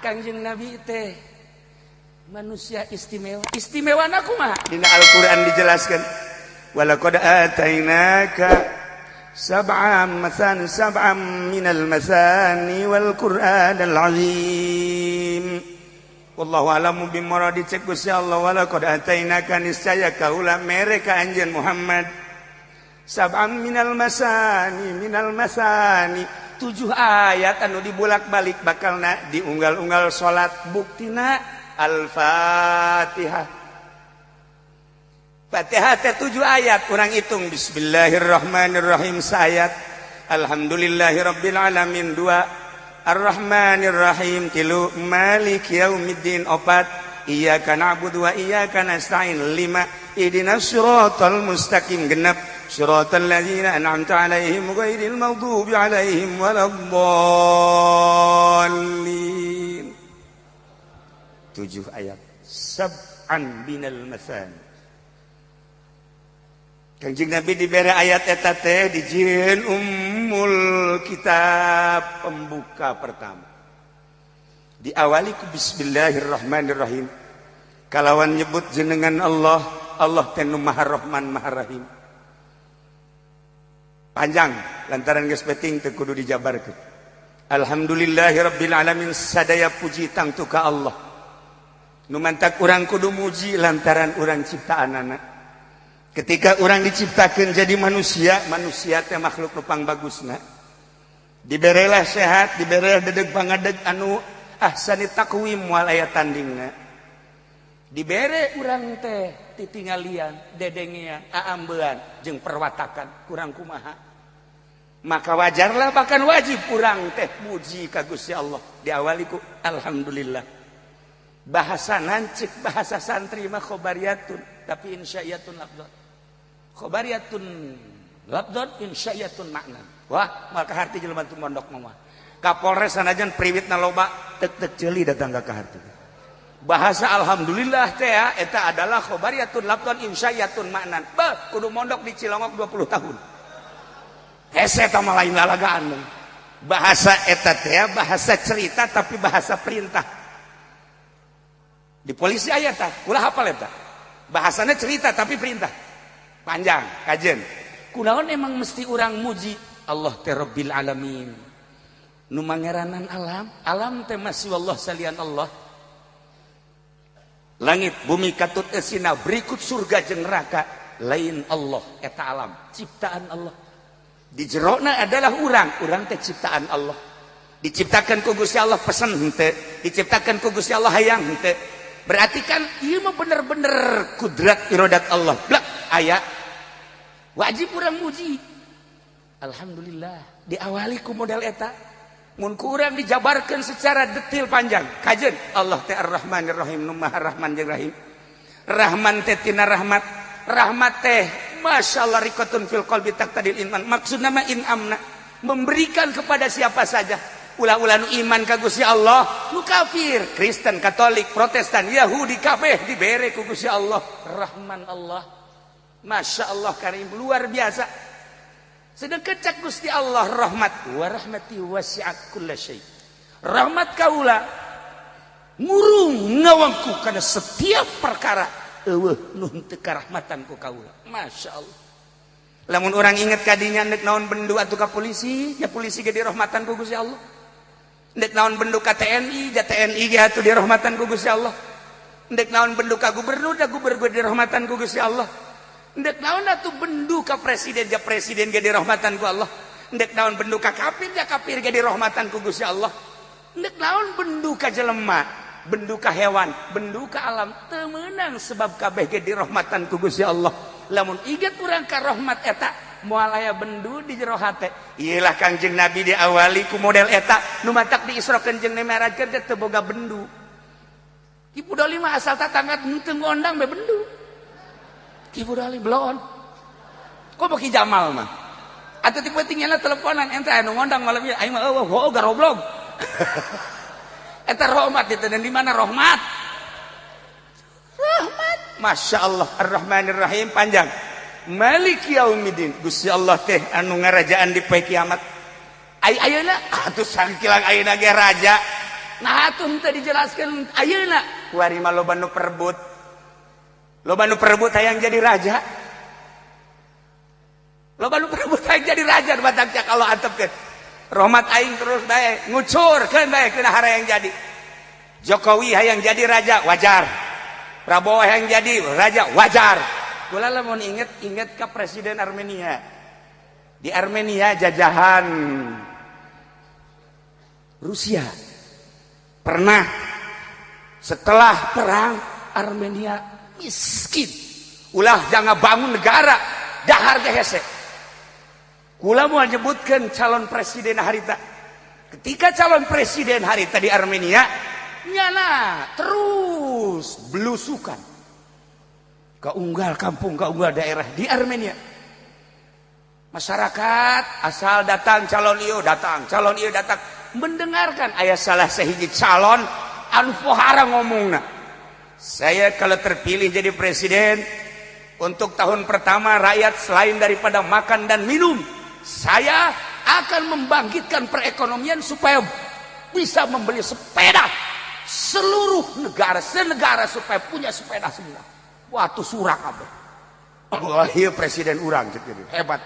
Kangjeng Nabi teh manusia istimewa. Istimewa kumaha? Dina Al-Qur'an dijelaskan, walaqad atainaka sab'am masan sab'am minal masani wal Qur'anal azim. Wallahu a'lamu bimuradi. Cek Gusti Allah, walaqad atainaka, niscaya kaula mere ka anjeun Muhammad, sab'am minal masani, minal masani, tujuh ayat anu dibulak-balik bakalna diunggal-unggal salat. Buktina Al-Fatihah. Fatihah teh tujuh ayat. Kurang hitung, bismillahirrahmanirrahim sayat, alhamdulillahirabbil alamin dua, arrahmanirrahim tilu, malik yaumiddin opat, iyyaka na'budu wa iyyaka nasta'in lima, ihdinas siratal mustaqim genep, siratal ladzina an'amta alaihim ghairil maghdubi alaihim waladdallin. Tujuh ayat, sab'an binal masani. Kangjeng Nabi diberi ayat eta teh dijieun ummul kitab, pembuka pertama. Diawali ku bismillahirrahmanirrahim, kalawan nyebut jenengan Allah. Allah teh nu Maha Rahman, Maha Rahim. Panjang lantaran geus penting teu kudu dijabarkeun. Alhamdulillahirabbil alamin, sadaya puji tangtu ka Allah. Nu mantak urang kudu muji lantaran urang ciptaanana. Ketika orang diciptakan jadi manusia, manusia teh makhluk nu pangbagusna. Diberelah sehat, diberelah dedeg pangadeg anu ahsani taqwim, moal aya tandingna. Dibere urang teh titingalian, dedengean, aambean jeung perwatakan kurang kumaha. Maka wajarlah, bahkan wajib urang teh muji ka Gusti Allah. Diawali ku alhamdulillah. Bahasa nancik, bahasa santri mah khobariyatun tapi insya'iyatun lafdzan. Khobariyatun lafdzan, insya'iyatun makna. Wah, maka harti jelema teu mondok mah. Kapolres sanajan priwitna loba tek tek ceuli datang ka harti. Bahasa alhamdulillah teh ya, eta adalah khobariyatun lafdzan, insya'iyatun makna. Bah, kudu mondok di Cilongok 20 tahun. Hese eta mah lain lalagaan. Bahasa eta teh bahasa cerita tapi bahasa perintah. Di polisi aya tah, ulah hafal eta. Bahasanya cerita tapi perintah. Panjang, kajen. Kunaon emang mesti urang muji Allah teh Rabbil alamin? Nu mangeranan alam, alam teh masih Allah, salian Allah. Langit, bumi, katut esina, berikut surga jeung neraka, lain Allah eta alam, ciptaan Allah. Di jerona adalah urang, urang teh ciptaan Allah. Diciptakan ku Gusti Allah pesen henteu, diciptakan ku Gusti Allah hayang henteu. Berarti kan ieu mah bener-bener kudrat irodat Allah. Blak aya wajib urang muji. Alhamdulillah diawali ku model eta. Mun ku urang dijabarkan secara detail panjang. Kajen Allah teh Ar-Rahmanir Rahim, nu Maha Rahman jeung Rahim. Rahman teh tina rahmat. Rahmat teh masyaallah riqatun fil qalbi taqtadil iman. Maksudna mah inamna, memberikan kepada siapa saja. Ulah-ulah nu iman ka Gusti Allah, nu kafir, Kristen, Katolik, Protestan, Yahudi, kabeh dibere ku Gusti Allah. Rahman Allah. Masya Allah karim, luar biasa. Sedangkan cak Gusti Allah rahmat, wa rahmati wasi'at kulla syai. Rahmat kaula ngurung ngawangku kana setiap perkara. Eueuh nu henteu karahmatan ku kaula. Masya Allah. Lamun orang inget kadinya, nek naon bendu atuh ka polisi, ya polisi ge dirahmatan ku Gusti Allah. Ndek naon bendu ka TNI, ja TNI ge atuh dirahmatan ku Gusti Allah. Ndek naon bendu ka gubernur, ja gubernur dirahmatan ku Gusti Allah. Ndek naon atuh bendu ka presiden, ja presiden ge dirahmatan ku Allah. Ndek naon bendu ka kafir, ja kafir ge dirahmatan ku Gusti Allah. Ndek naon bendu ka jelema, bendu ka hewan, bendu ka alam, teu meunang sebab kabeh ge dirahmatan ku Gusti Allah. Lamun inget urang ka rahmat eta, moal aya bendu di jero hate. Iyalah Kangjeng Nabi diawali ku model eta, nu matak di Isra jeung Mi'rajkeun teh teu boga bendu. Ki Pudoli mah asal tatangga henteu ngondang be bendu. Ki Pudoli bloon. Kok Ki Jamal mah? Atuh ti pentingnya teleponan ente anu ngondang malam ieu aing mah eueuh heuh garoblog. Eta rahmat itu dan di mana rahmat? Rahmat. Masya Allah Ar-Rahmanir Rahim panjang. Malik Yaumiddin, Gusti Allah teh anu ngarajaan di poe kiamat. Ai ayeuna atuh sangkilang ayeuna ge raja. Nah atuh teu dijelaskeun ayeuna kuari mah loba nu perebut. Loba nu perebut hayang jadi raja. Loba nu perebut hayang jadi raja batak cak Allah antepkeun. Rahmat aing terus bae ngucurkeun bae kana hayang jadi. Jokowi hayang jadi raja wajar. Prabowo hayang jadi raja wajar. Kula lamun inget ke presiden Armenia. Di Armenia jajahan Rusia. Pernah setelah perang Armenia miskin. Ulah jangan bangun negara dahar ge hese. Kula mau nyebutkeun calon presiden harita. Ketika calon presiden harita di Armenia nyana terus belusukan ke unggal kampung, ke unggal daerah di Armenia. Masyarakat asal datang calon ieu datang, calon ieu datang, mendengarkan aya salah sahiji calon anu pohara ngomongna. Saya kalau terpilih jadi presiden untuk tahun pertama rakyat selain daripada makan dan minum, saya akan membangkitkan perekonomian supaya bisa membeli sepeda seluruh negara, senegara supaya punya sepeda semua. Wah, tuh surak kabeh. Wah, ieu presiden urang hebat.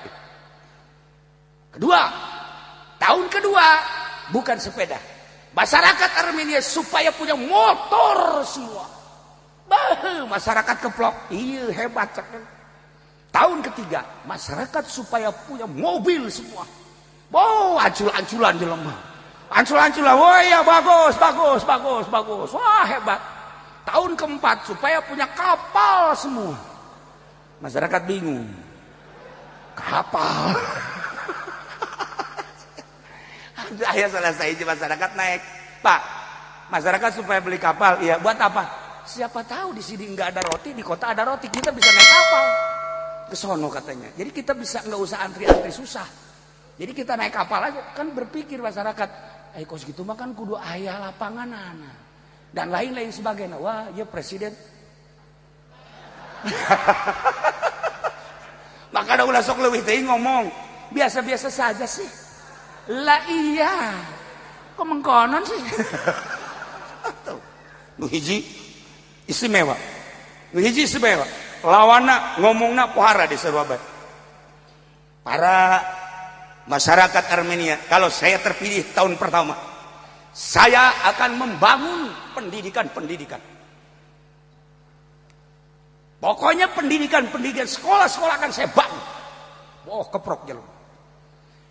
Kedua, tahun kedua bukan sepeda. Masyarakat Armenia supaya punya motor semua. Bah, masyarakat keplok. Iya hebat. Tahun ketiga, masyarakat supaya punya mobil semua. Oh, ancul-anculan jelema. Ancul-anculan. Wah, ya bagus, bagus, bagus, bagus. Wah, hebat. Tahun keempat supaya punya kapal semua. Masyarakat bingung. Kapal. Ayo selesai masyarakat naik. Pak, masyarakat supaya beli kapal, iya buat apa? Siapa tahu di sini nggak ada roti, di kota ada roti, kita bisa naik kapal. Ke sono katanya. Jadi kita bisa nggak usah antri-antri susah. Jadi kita naik kapal aja. Kan berpikir masyarakat, kos gitu mah kan kudu aya lapangan anak dan lain-lain sebagainya. Wah, ya presiden. Maka ada ulah sok leuwih teuing ngomong. Biasa-biasa saja sih. Lah iya, kok mengkonon sih? Nu hiji istimewa, nu hiji istimewa. Lawana ngomongna pohara di sarua bae. Para masyarakat Armenia, kalau saya terpilih tahun pertama, saya akan membangun pendidikan-pendidikan. Pokoknya pendidikan-pendidikan sekolah-sekolah akan saya bangun. Oh, keprok jalur.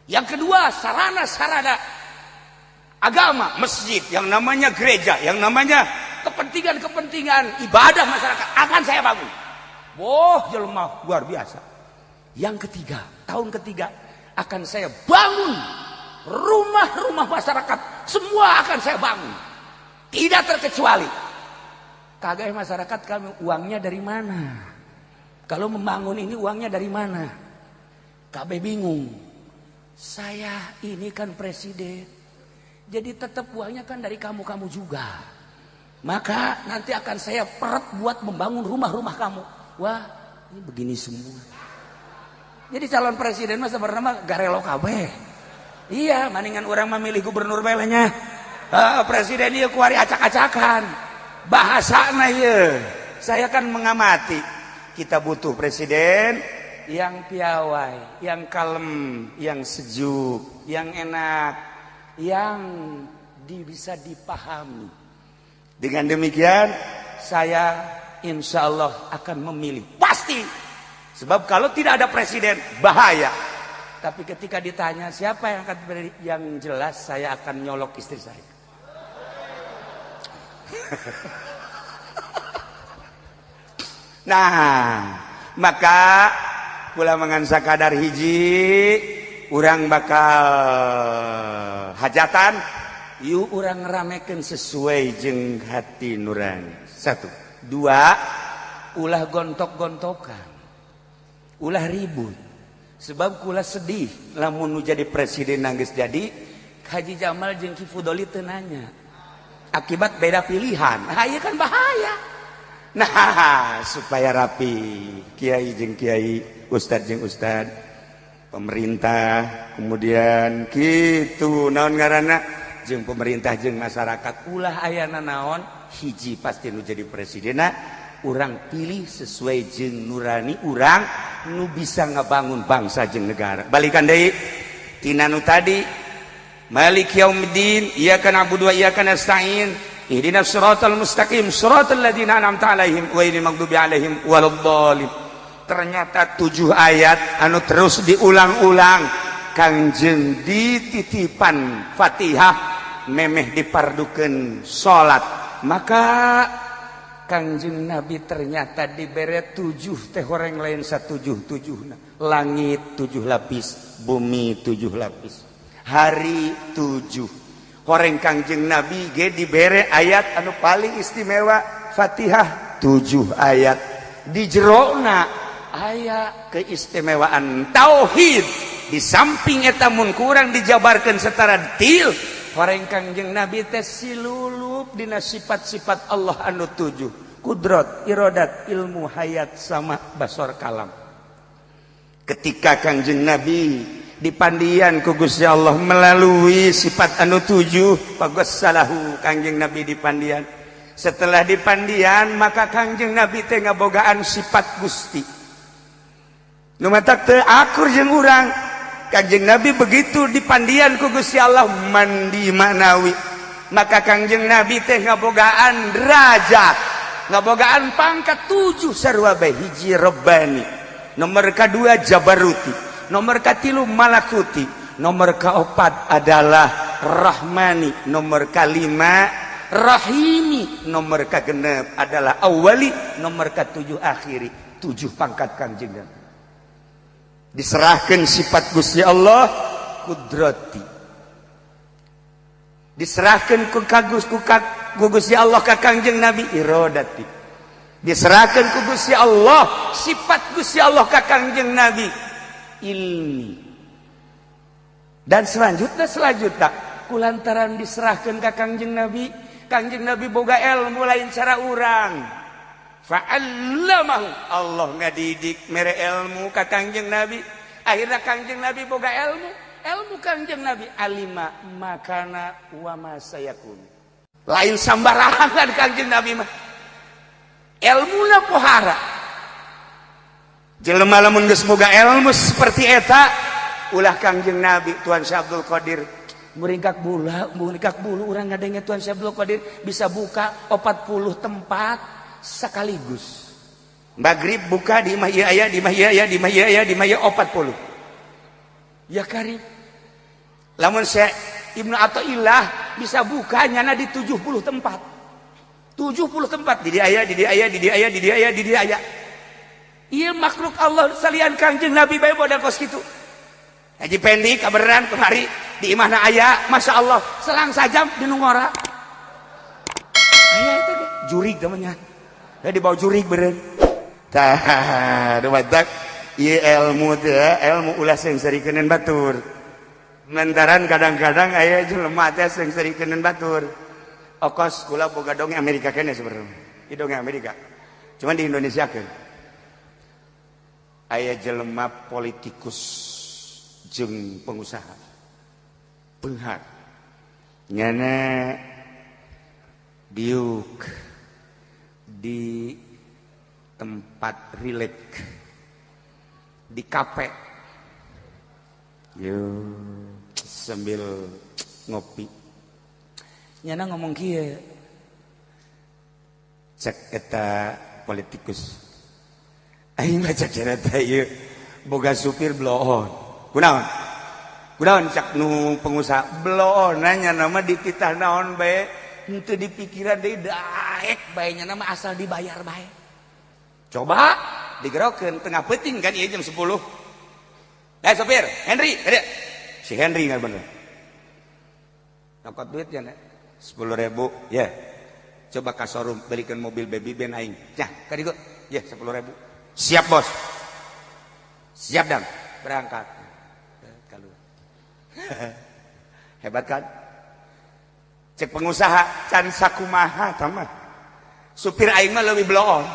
Yang kedua, sarana-sarana agama, masjid, yang namanya gereja, yang namanya kepentingan-kepentingan ibadah masyarakat akan saya bangun. Wah, jelema luar biasa. Yang ketiga, tahun ketiga akan saya bangun rumah-rumah masyarakat, semua akan saya bangun. Tidak terkecuali. Kagak masyarakat kami uangnya dari mana? Kalau membangun ini uangnya dari mana? Kabeh bingung. Saya ini kan presiden, jadi tetap uangnya kan dari kamu-kamu juga. Maka nanti akan saya peret buat membangun rumah-rumah kamu. Wah, ini begini semua. Jadi calon presiden mah sebenarnya garelo kabeh. Iya, maningan orang memilih gubernur belanya. Presiden ieu kuari acak-acakan. Bahasana ieu. Saya kan mengamati. Kita butuh presiden yang piawai, yang kalem, yang sejuk, yang enak, yang bisa dipahami. Dengan demikian, saya insya Allah akan memilih. Pasti. Sebab kalau tidak ada presiden, bahaya. Tapi ketika ditanya siapa yang akan terpilih, yang jelas saya akan nyolok istri saya. Nah, maka kula mangan sakadar hiji urang bakal hajatan yuk urang ramekeun sesuai jeung hati nurani. Satu, dua, ulah gontok-gontokan, ulah ribut. Sebab kula sedih lamun nu jadi presiden nangis jadi Haji Jamal jeung Ki Fudoli teu nanya. Akibat beda pilihan. Nah, ieu kan bahaya. Nah, supaya rapi kiai jeung kiai, ustad jeung ustad, pemerintah, kemudian gitu naon ngaranna jeung pemerintah jeung masyarakat ulah aya nanaon hiji pasti nu jadi presidena urang pilih sesuai jeung nurani urang nu bisa ngabangun bangsa jeung negara. Balikan deui tina nu tadi, Malik yaumiddin, iyyaka na'budu wa iyyaka nasta'in, ihdinas siratal mustaqim, siratal ladzina an'amta 'alaihim ghairil maghdubi 'alaihim waladdallin. Ternyata 7 ayat anu terus diulang-ulang Kangjeng dititipan Fatihah memeh dipardukeun salat, maka Kangjeng Nabi ternyata dibere 7 teh horeng lain satujuh-tujuhna. Langit 7 lapis, bumi 7 lapis, hari 7. Horeng Kangjeng Nabi ge dibere ayat anu paling istimewa Fatihah 7 ayat. Di jerona aya keistimewaan tauhid. Di samping eta mun kurang dijabarkan secara detail, horeng Kangjeng Nabi teh silulup dina sifat-sifat Allah anu 7, kudrat, iradat, ilmu, hayat, sama basor, kalam. Ketika Kangjeng Nabi dipandian ku Gusti Allah melalui sifat anu 7, pagossalahu Kangjeng Nabi dipandian. Setelah dipandian maka Kangjeng Nabi teh ngabogaan sifat Gusti. Nu matak teu akur jeung urang. Kangjeng Nabi begitu dipandian ku Gusti Allah mandi manawi, maka Kangjeng Nabi teh ngabogaan derajat, ngabogaan pangkat 7 sarua bae. Hiji Rabbani, nomor kadua Jabaruti, nomor katilu Malakuti, nomor keempat adalah Rahmani, nomor kalima Rahimi, nomor kagenep adalah Awali, nomor ketujuh Akhiri. 7 pangkat Kangjeng Nabi. Diserahkan sifat Gusti Allah kudrati, diserahkan ku kagus ku Gusti Allah ka Kangjeng Nabi iradati, diserahkan ku Gusti Allah sifat Gusti Allah ka Kangjeng Nabi ilmi. Dan selanjutnya kulantaran diserahkan ka Kangjeng Nabi, Kangjeng Nabi boga ilmu lain cara urang. Fa'allamahu, Allah ngadidik mere ilmu ka Kangjeng Nabi. Akhirnya Kangjeng Nabi boga ilmu, ilmu Kangjeng Nabi alima makana wa ma sayakun. Lain sambarangan Kangjeng Nabi mah. Ilmuna pohara. Jelema lamun geus boga ilmu seperti eta, ulah Kangjeng Nabi Tuan Syekh Abdul Qadir muringkak bulu urang ngadenge Tuan Syekh Abdul Qadir bisa buka 40 tempat sekaligus. Maghrib buka di imah ieu aya, di imah ieu aya, di imah ieu aya, di imah ieu 40. Ya karim. Lamun Syekh Ibnu Athaillah bisa buka nyana di 70 tempat. 70 tempat di dieu aya, di dieu aya, di dieu aya, di dieu aya, di dieu aya. Ieu makhluk Allah salian Kangjeng Nabi bae modal kos kitu. Haji Pendi kabeneran kemari di imahna aya, Masya Allah, selang sajam di nu ngora. Aya eta ge jurig namanya. Ya dibawa jurig beureun. Tah, nu batak ieu ilmu teh, ilmu ulah seungseurikeun batur. Lantaran kadang-kadang aya jelema teh seungseurikeun batur. Okos kula boga dongeng Amerika keneh sebenarnya. Ieu dongeng Amerika. Cuman di Indonesia keun. Aya jelema politikus jeung pengusaha. Beunghar. Nyana diuk di tempat rilek di kafe yo sambil ngopi, nyana ngomong kieu cek eta politikus, aing mah cek eta ieu boga supir bloon kunaon kunaon cek nu pengusaha bloon nanya nama dititah naon bae henteu dipikiran deui daek bae nya nama asal dibayar bae. Coba digerokeun tengah peuting kan ieu jam 10. Eh sopir, Henry, ada. Si Henry nggak bener. Nyokot duitnya nek 10.000, ya. Coba ka showroom belikan mobil baby ben aing. Yah, ka dieu. Ya 10.000. Siap, Bos. Siap dang. Berangkat. Keluar. Hebat kan? Cek pengusaha can sakumaha tah mah. Supir aing mah leuwih bloon.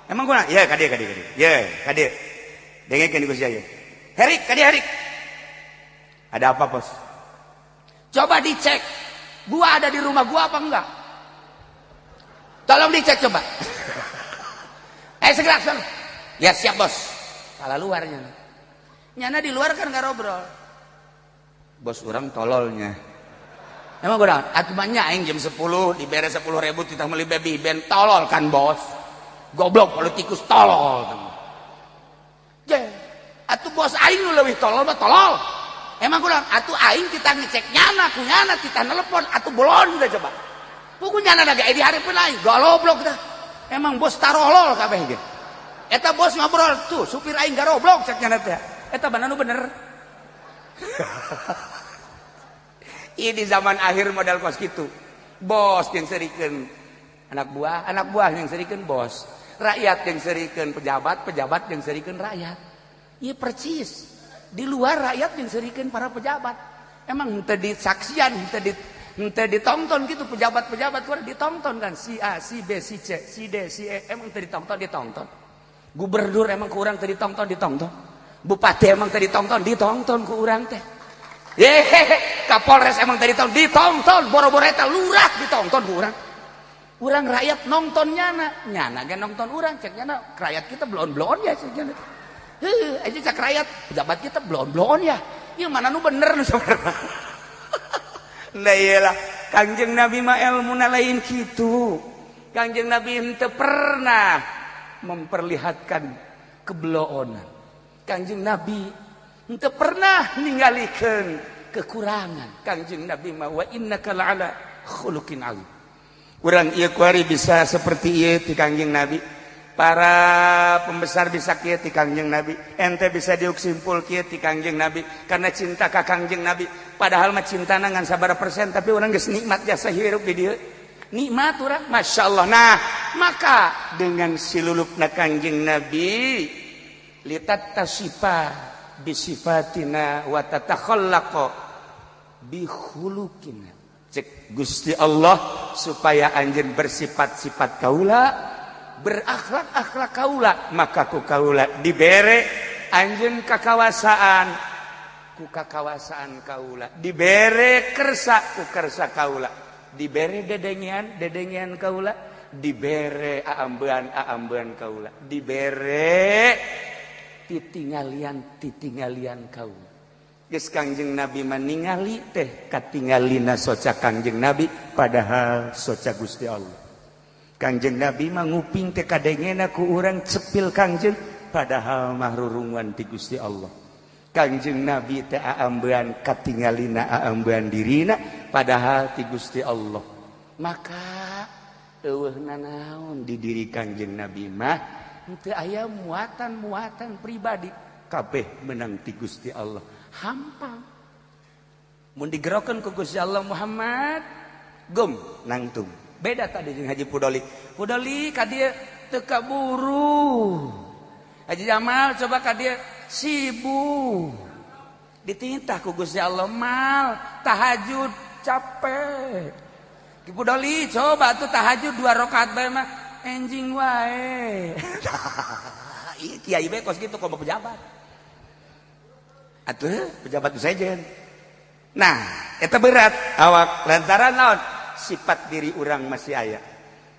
Emang kunaon? Ya ka dieu ka dieu ka dieu. Ya ka dieu. Dengekeun ku sia ieu. Herik, ka dieu Herik. Ada apa, Bos? Coba dicek. Gua ada di rumah gua apa enggak? Tolong dicek coba. Segera sana. Ya siap bos. Kalah luarnya. Nyana di luar kan ngarobrol. Bos orang tololnya. Emang gua atuh banyak aing jam 10 dibere 10.000 titah meuli baby band tolol kan bos. Goblok politikus tolol. Je, atuh bos aing nu leuwih tolol mah tolol. Emang gua atuh aing titah ngecek nyana ku nyana titah nelepon atuh bolon udah coba. Puku nyana da ge dihareupeun aing goblok dah. Emang bos tarolol kabeh ge. Eta bos ngobrol tuh supir aing garoblok cek nyana teh. Eta bananu bener. Ini zaman akhir modal kos gitu. Bos yang serikeun anak buah yang serikeun bos, rakyat yang serikeun pejabat, pejabat yang serikeun rakyat. Iya percis. Di luar rakyat yang serikeun para pejabat. Emang henteu disaksian, henteu ditonton gitu pejabat-pejabat luar ditonton kan si A, si B, si C, si D, si E, emang teu ditonton, ditonton. Gubernur emang ku urang teu ditonton, ditonton. Bupati emang teu ditonton, ditonton ku urang teh. Yehehe, Kapolres emang tadi ditonton, ditonton, boro-boro eta lurah ditonton ku urang. Urang rakyat nonton nyana, nyana ge nonton urang, cek nyana rakyat kita bloon-bloon ya cek nyana. Heuh, aja cek rakyat, pejabat kita bloon-bloon ya. Ieu mana nu bener nu sabarna. Nah iyalah, Kangjeng Nabi mah elmuna lain kitu. Kangjeng Nabi henteu pernah memperlihatkan kebloonan. Kangjeng Nabi henteu pernah ningalikeun kekurangan. Kangjeng Nabi mah wa innaka la'ala khuluqin azim. Urang ieu kuari bisa seperti ieu ti Kangjeng Nabi. Para pembesar bisa kieu ti Kangjeng Nabi. Ente bisa diuk simpul kieu ti Kangjeng Nabi karena cinta ka Kangjeng Nabi. Padahal mah cintana ngan sabaraha persen tapi urang geus nikmat jasa hirup di dieu. Nikmat urang, masyaallah. Nah, maka dengan silulupna Kangjeng Nabi litatasifa bisifatina wa tatakhallaqa bihulukina. Cek Gusti Allah supaya anjeun bersifat-sifat kaula, berakhlak-akhlak kaula, maka ku kaula dibere anjeun kakawasaan, ku kakawasaan kaula, dibere kersa ku kersa kaula, dibere dedengean dedengean kaula, dibere aambean aambean kaula, dibere titingalian titingalian kaula. Geus Kangjeng Nabi maningali teh katingalina soca Kangjeng Nabi padahal soca Gusti Allah. Kangjeng Nabi mah nguping teh kadengena ku urang cepil Kangjeng padahal mah rurungan ti Gusti Allah. Kangjeng Nabi teh aambean katingalina aambean dirina padahal ti Gusti Allah. Maka eueuh nanaon di diri Kangjeng Nabi mah henteu aya muatan-muatan pribadi, kabeh menang ti Gusti Allah. Hampang mun digerokeun ku Gusti Allah Muhammad gum nangtung. Beda tadi jeung Haji Pudoli. Pudoli ka dieu teu kaburu. Haji Jamal coba ka dieu sibuk. Dititah ku Gusti Allah mal tahajud capek. Ki Pudoli coba tuh tahajud 2 rakaat bae mah enjing wae. Ieu kiai bae kos kitu komo pejabat. Atuh pejabat nu sejen. Nah, eta berat awak lantaran naon? Sifat diri urang masih aya.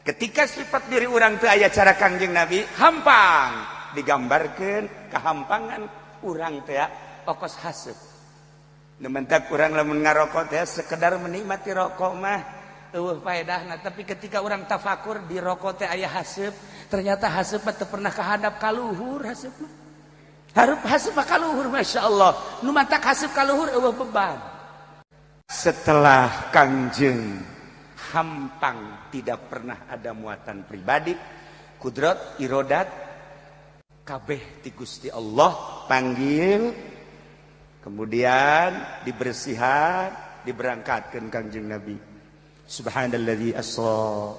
Ketika sifat diri urang teu aya cara Kangjeng Nabi, hampang digambarkeun kahampangan urang teh okos haseup. Nu mentak urang lamun ngarokok teh sekedar menikmati rokok mah eueuh faedahna, tapi ketika urang tafakur di rokok teh aya haseup, ternyata haseup mah teu pernah kahadap ka luhur haseup mah. Hareup haseup mah ka luhur, masyaallah. Nu mantak haseup ka luhur eueuh beban. Setelah Kangjeng hampang tidak pernah ada muatan pribadi, kudrat irodat kabeh ti Gusti Allah panggil, kemudian dibersihan, diberangkatkan Kangjeng Nabi. Subhanalladzi asra,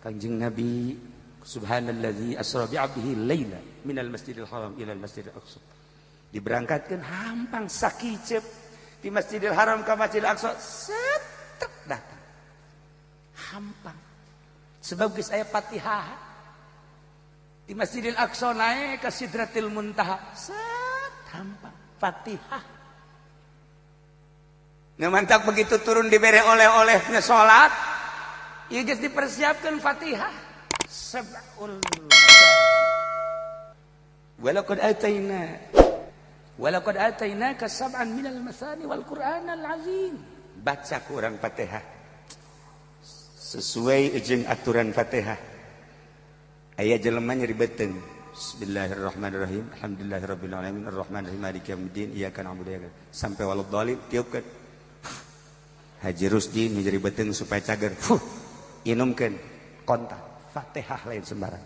Kangjeng Nabi subhanalladzi asra bi 'abdihi laila minal masjidil haram ilal masjidil aqsa. Diberangkatkan hampang sakicep di Masjidil Haram ke Masjidil Aqsa, set datang. Hampang. Sebab geus aya Fatihah. Di Masjidil Aqsa naik ke Sidratil Muntaha, set hampang Fatihah. Nu mantak begitu turun dibere oleh-olehnya salat, ieu geus dipersiapkeun Fatihah. Sab'ul Walaqad ataina walaqad atainaka sab'an minal masani wal Qur'anal azim. Baca ku urang Fatihah sesuai jeung aturan Fatihah. Aya jelema nyeri beuteung. Bismillahirrahmanirrahim. Alhamdulillahirabbil alamin arrahmanirrahim maliki yaumiddin iyyaka na'budu wa iyyaka nasta'in. Sampai waladhdallin tiupkeun. Haji Rusdi nu nyeri beuteung supaya cager. Fuh, inumkeun kontak Fatihah lain sembarang.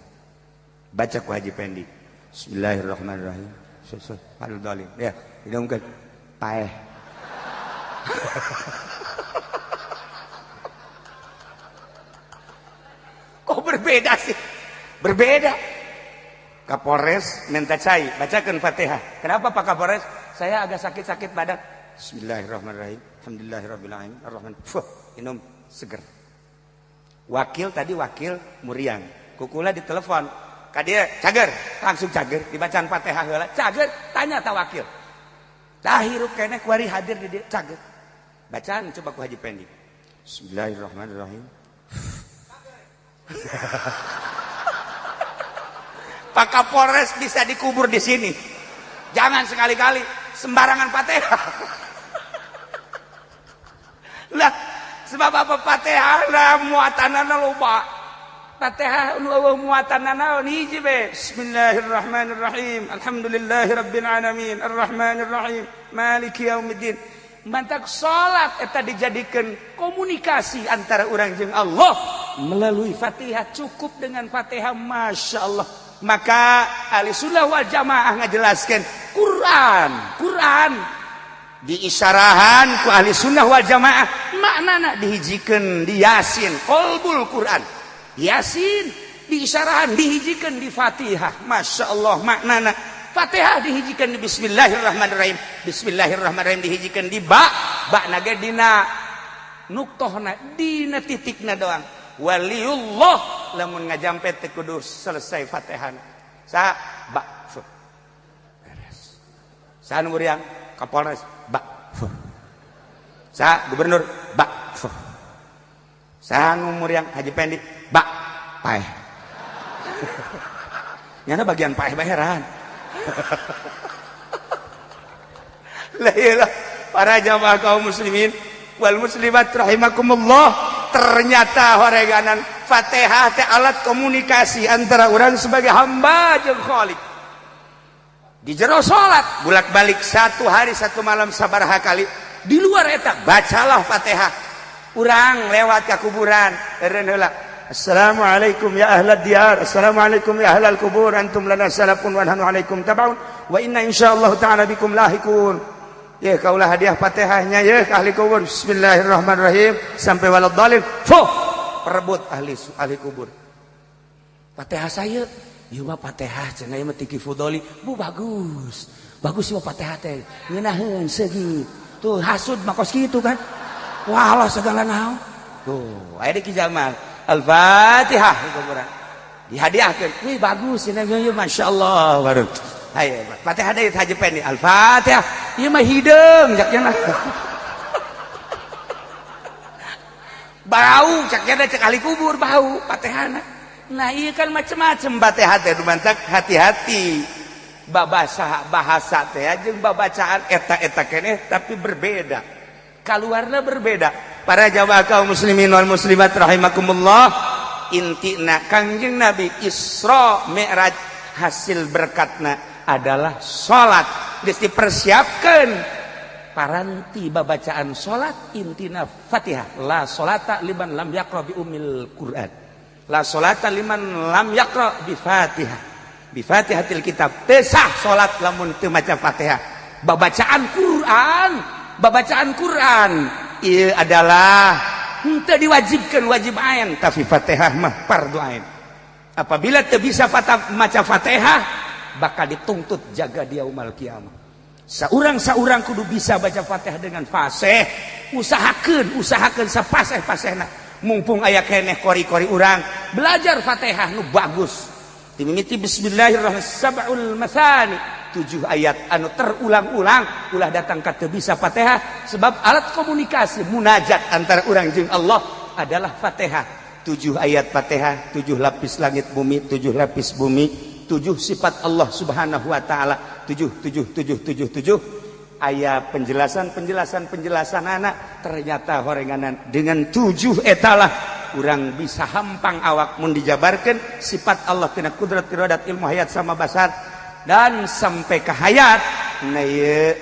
Baca ku Haji Pendi. Bismillahirrahmanirrahim. Waladhdallin. Ya, inumkeun. Paeh. Kok berbeda sih? Berbeda. Kapolres minta cai, bacakan Fatihah. Kenapa Pak Kapolres? Saya agak sakit-sakit badan. Bismillahirrahmanirrahim. Alhamdulillahirabbil alamin. Arrahman. Fuh, minum seger. Wakil tadi wakil muriang. Kukula ditelepon. Ka dieu cager, langsung cager dibacaan Fatihah heula. Cager, tanya ta wakil. Tah hirup keneh kuari hadir di dieu cager. Bacaan coba ku Haji Pendi. Bismillahirrahmanirrahim. Pak Kapolres bisa dikubur di sini. Jangan sekali-kali sembarangan Fatihah. Lah, sebab apa Fatihah lah muatanana loba. Fatihah nu eueuh muatanana hiji be. Bismillahirrahmanirrahim. Alhamdulillahirabbil alamin. Arrahmanirrahim. Maliki yaumiddin. Mantak salat eta dijadikan komunikasi antara urang jeung Allah melalui Fatihah. Cukup dengan Fatihah, masya Allah. Maka ahli sunnah wal jamaah ngajelaskan Quran, Quran diisyarahan ku ahli sunnah wal jamaah maknana dihijikeun di Yasin, qalbul Quran. Yasin diisyarahan dihijikeun di Fatihah, masya Allah maknana. Fatihah dihijikeun di Bismillahirrahmanirrahim. Bismillahirrahmanirrahim dihijikeun di ba, ba na ge dina nuktohna, dina titikna doang. Waliullah lamun ngajampet teh kudu selesai Fatihahna. Sa ba fu. Beres. Sa nu muriang Kapolres ba fu. Sa gubernur ba fu. Sa nu muriang Haji Pendi ba paeh. Nyana bagian paeh baheran. Lah iyalah para jamaah kaum muslimin wal muslimat rahimakumullah. Ternyata horeganan Fatihah teh alat komunikasi antara orang sebagai hamba jeung Khalik. Di jero salat bolak-balik satu hari satu malam sabaraha kali. Di luar eta bacalah Fatihah. Urang lewat ka kuburan eureun heula. Assalamualaikum ya ahlad diyar, assalamualaikum ya ahlal kubur, antum lana salafun wa nahnu alaikum tabaun wa inna insyaallah ta'ala bikum lahikun. Ya kaulah hadiah Fatihahnya ya ahli kubur. Bismillahirrahmanirrahim sampai waladhdallin. Fuh, perebut ahli kubur. Fatihah saya, ieu mah Fatihah cenah ieu mah tiki fudoli. Bu bagus. Bagus ieu Fatihah teh. Ngeunaheun seugit. Tuh hasud mah kos kitu kan. Wah Allah segala naon. Tuh, aya di Ki Jamal. Al-Fatihah di kuburan. Dihadiahkeun. Wih bagus cenah ieu masyaallah baru. Hayo, Fatihah deui Haji Pendi. Al-Fatihah. Ieu mah hideung cak cenah. Bau cak cenah cek ahli kubur bau Fatihahna. Nah ieu kan macem-macem Fatihah teh dumantak hati-hati. Babasa bahasa teh jeung babacaan eta-eta keneh tapi berbeda. Kaluarna berbeda. Para jamaah kaum muslimin wal muslimat rahimakumullah, intina Kangjeng Nabi Isra Mi'raj hasil berkatna adalah salat. Geus dipersiapkeun paranti babacaan salat intina Fatihah. La salata liman lam yaqra bi ummil Quran. La salata liman lam yaqra bi Fatihah. Bi Fatihatil kitab. Teu sah salat lamun teu maca Fatihah. Babacaan Quran, babacaan Quran ieu adalah henteu diwajibkeun wajib ain, tapi Fatihah mah fardu ain. Apabila teu bisa maca Fatihah bakal dituntut jaga dia umal kiamah. Saurang-saurang kudu bisa baca Fatihah dengan fasih. Usahakeun, usahakeun sapaseh-pasehna. Mumpung aya keneh kori-kori urang belajar Fatihah nu bagus. Dimimiti bismillahirrahmanirrahim sab'ul masani. Tujuh ayat anu terulang-ulang. Ulah datang ka teu bisa Fatihah, sebab alat komunikasi munajat antara urang jeung Allah adalah Fatihah. Tujuh ayat Fatihah, tujuh lapis langit bumi, tujuh lapis bumi, tujuh sifat Allah Subhanahu wa Ta'ala, tujuh, tujuh, tujuh, tujuh, tujuh. Aya penjelasan, penjelasan, penjelasan anak. Ternyata horenganan dengan tujuh etalah urang bisa hampang awak mun dijabarkan sifat Allah kena kudrat, iradat, ilmu, hayat sama basar dan sampai ke hayat. Nah, ieu.